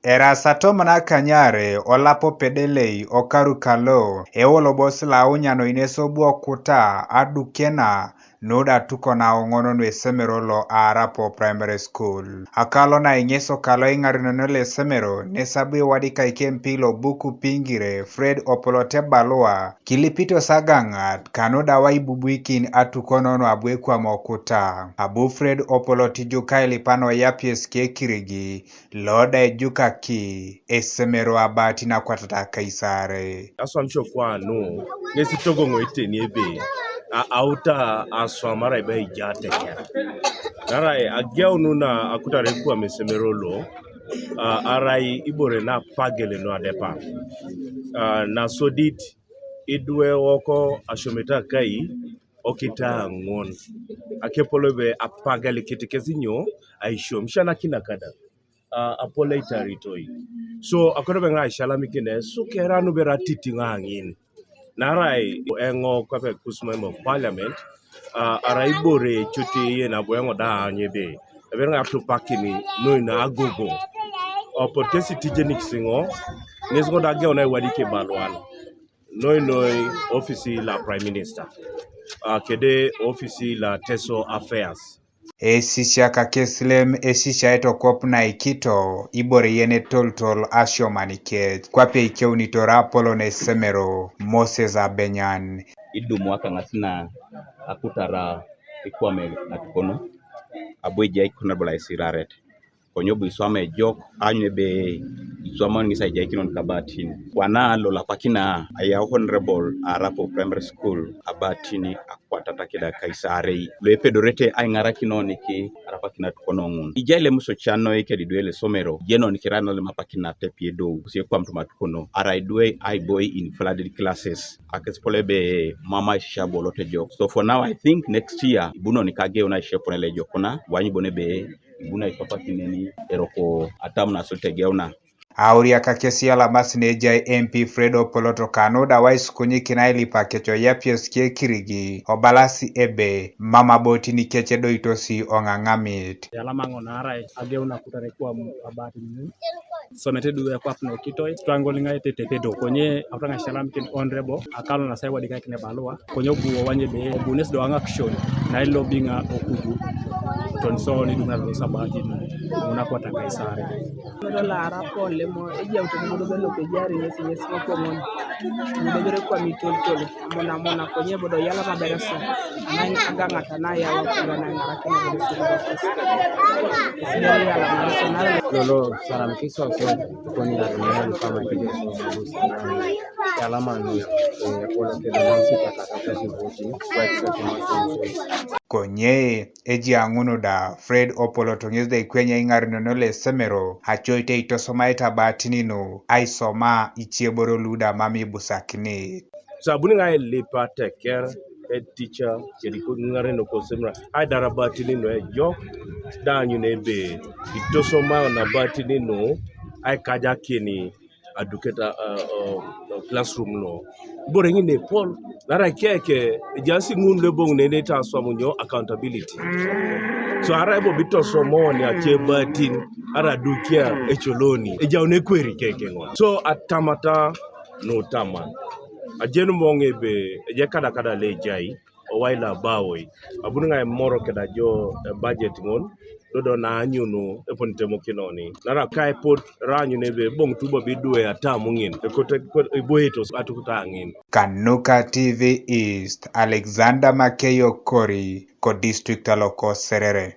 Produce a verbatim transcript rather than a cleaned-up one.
Erasato mana kanyare olapo pedelei okaru kalo ewolobos launyano inesobuo kuta adukena nuda tukona ong'ono nuesemero lo Arapo Primary School. Akalo na ing'eso kalo ing'arinono lesemero nesabu iwadikaike mpilo buku pingire Fred Opolote balua kilipito sagang'at kanuda waibubuikin atukono nuabwekwam okuta. Abu Fred Opolot ijuka ilipano yapies kekirigi loda ejukaki esemero abati nakwatata Kaisare. Aswam cho kwanu, ngesi togo ngo iteni ebe. A auta aswam ara ibe ija tekera. Ara agiaunu na akutare kwa mesemero lo. Uh, arai ibore na pagele no adepa. Uh, na sodit idwe woko ashometa kai okita ang'on. Akepolo be apagele kitikesi nyo aishom shana kina kada. Uh, apole itaritoi. So akono be ngai shalami kine sukeranu be ratiti ng'ang'in. Narai engo kwape kusma mo parliament. Uh, arai bore chuti ye na bwengo da anye be. Ebe nga tu pakini no ina agogo. Opot kesi tije ni kisingo. Ngesingo da ge ona iwadi ke balwan. Noi noi ofisi la Prime Minister. Uh, kede ofisi la Teso Affairs. Esisia kakesilem esisia etokop naikito ibore yene toltol asiomani kech kwape ikeunitora apolo nesemero Moses Abenyan. Idumu akang'asi na akutara ikwame natukono abu ejai kuna bola isiraret. Konyo bu iswama ejok anyu ebe iswama ngisa ejai kinon kabatin. Wana lo lapakina aya Honorable Arapo Primary School abatini akwatata kida Kaisarei. Lo epedorete aing'arakinoniki arapakina tukonong'un. Ijai le muso chano eke didwe le somero jeno nikirano le mapakina tepie do kusie kwa mtu matukono. Ara idwe aiboi in flooded classes. Akesipole be mama isha bolo te jok. So for now, I think next year, ibuno ni kage una ishe pone le jokuna, wanyi bone be ibuna ipapa kineni eroko atam na sote geuna. Auria kakesi alamas nejai M P Fred Opolot Okano da waisukunyi kina ilipa kecho yapies kie kirigi obalasi ebe mama boti ni keche do itosi ong'ang'amit. Yala mang'o narai ageuna kutare kwa abati ni. Somete duwe kwap no kitoi strangling ai tete pedo konye autanga shalam kin honorable akalo na saiwa dikai kine balua. Konyo buo wanye be bunes do ang action na ilo binga okudu. Ton so ni duna lo sabati una kwa takaisare. Lo lara pole mo eja utomo do lo ke jari ngesi ngesi ko mon. Ni do gere kwa mitol tol mona mona konye bodo yala mabere so. Nang aganga tana ya wa kula na ngara kina bodo so. Esi yala mabere so na. Lolo salam kiso so koni na kama kiso so. Yala manu. Konye eji ang'uno da Fred Opolot ong'es da ikwenye ing'arinono le semero achoite itosomaita batinino aisoma ichieboro luda mami busakini. Sabuni ng'ai lipa teker e teacher kedi ko ng'arino ko semero ai dara batinino e jok danyu ne be itosoma na batinino ai kaja kini aduketa uh, uh, classroom no bore ngine pol nara keke jasi ngun le bong ne ne ta swamu nyo accountability. So ara ebo bito somoni ache batin ara dukia echoloni ejaune kweri keke ngwa so atamata no tama ajen monge be eje kada kada le jai owaila bawoi abun ngai moro keda jo eh, budget ngon dodo na anyunu epon temo kinoni nara kai pot ranyu ne be bong tubo bidwe atamu ngin ekote iboeto atukuta ngin. Kanuka T V East, Alexander Makeyo Kori ko district aloko Serere.